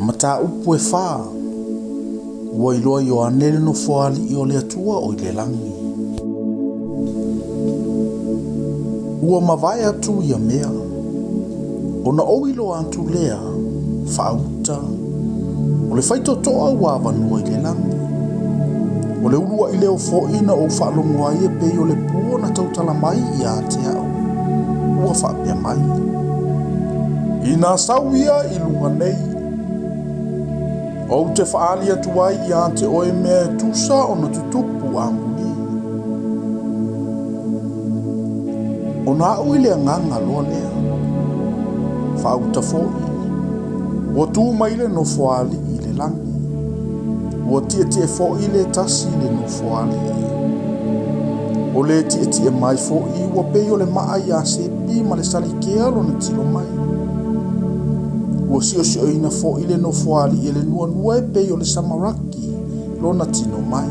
Mataupu e fa, ua iloa Ioane le Nofoalii o le Atua o i le lagi. Ua mavae atu ia mea, ona ou iloa atu lea, faauta, o le faitotoa ua avanoa i le lagi. O le uluai leo foi na ou faalogo ai e pei o le pua na tautala mai ia te au, ua faapea mai, Ina sau ia i luga nei, ou te faaali atu ai ia te oe mea e tusa ona tutupu amuli. Ona aʻu i le agaga loa lea, faauta foi, ua tu mai le Nofoalii i le lagi, ua tietie foi le tasi i le Nofoalii. O le tietie mai foi ua pei o le maa iasepi ma le salikea lona tino mai. Ua siosioina foi le Nofoalii e le nuanua e pei o le samaraki lona tino mai.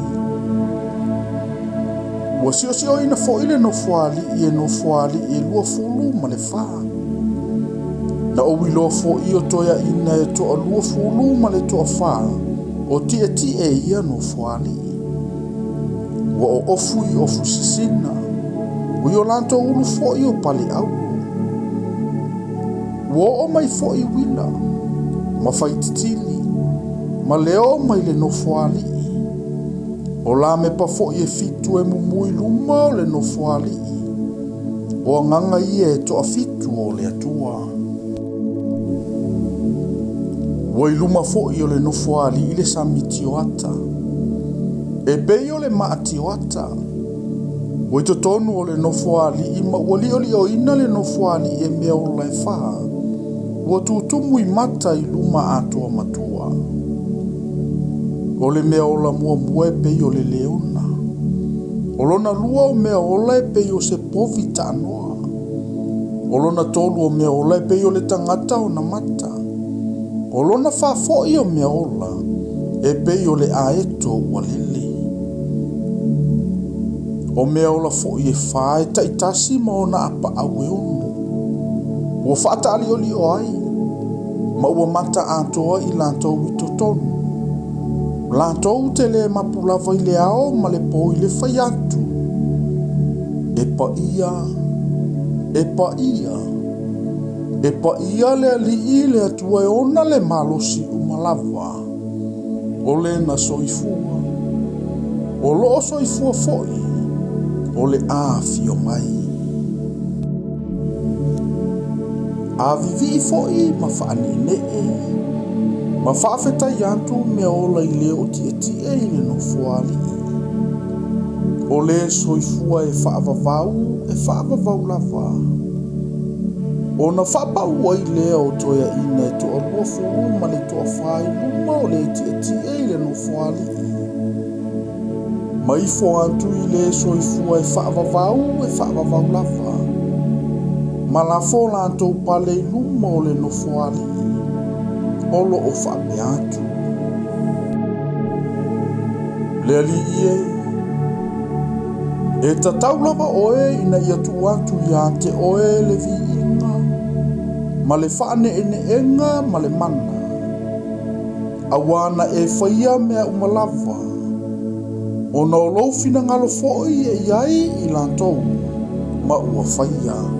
Ua siosioina foi le Nofoalii e Nofoalii e 24 ma le fa. Na ou iloa foi o toeaiina e toa 20 ma le toafa o tietie i ia Nofoalii. Ua oofu i ofu sisina, ua i o latou ulu foi o pale auro. Ua oo mai foi uila, ma faititili, ma leo mai le Nofoalii. O lamepa foi e fitu e mumu i luma o le Nofoalii, o agaga ia e toafitu o le Atua. Ua i luma foi o le Nofoalii le sami tioata, e pei o le maa tioata. Ua i totonu o le Nofoalii ma ua liolioina le Nofoalii e mea ola e fa, ua tutumu i mata i luma atoa ma tua. O le mea ola muamua e pei o le leona. O lona lua o mea ola e pei o se povi taanoa. O lona tolu o mea ola e pei o le tagata ona mata. O lona fa foi o mea ola e pei o le aeto ua lele. O mea ola foi e fa e taitasi ma ona apaau e ono. Ua faataaliolio ai, ma ua mata atoa i latou i totonu. Latou te le mapu lava i le ao ma le po i le fai atu, E paia, e paia, e paia le Alii le Atua e ona le malosi uma lava, o le na soifua, o lo o soifua foi, o le a afio mai. A vivii foi ma faaneenee, ma faafetai atu mea ola i le o tietie i le Nofoalii. O le soifua e faavavau, e faavavau lava. Ona faapau ai lea o toeaiina e toa 20 ma le toafa i luma o le tietie i le Nofoalii. Ma ifo atu i le soifua e faavavau, e faavavau lava. Ma lafo latou pale i luma o le Nofoalii, o lo o faapea atu. Le Alii e, e tatau lava oe ina ia tuu atu ia te oe le viiga, ma le faaneeneega ma le mana, auā na e faia mea uma lava, ona o lou finagalo foi e i ai i latou, ma ua faia.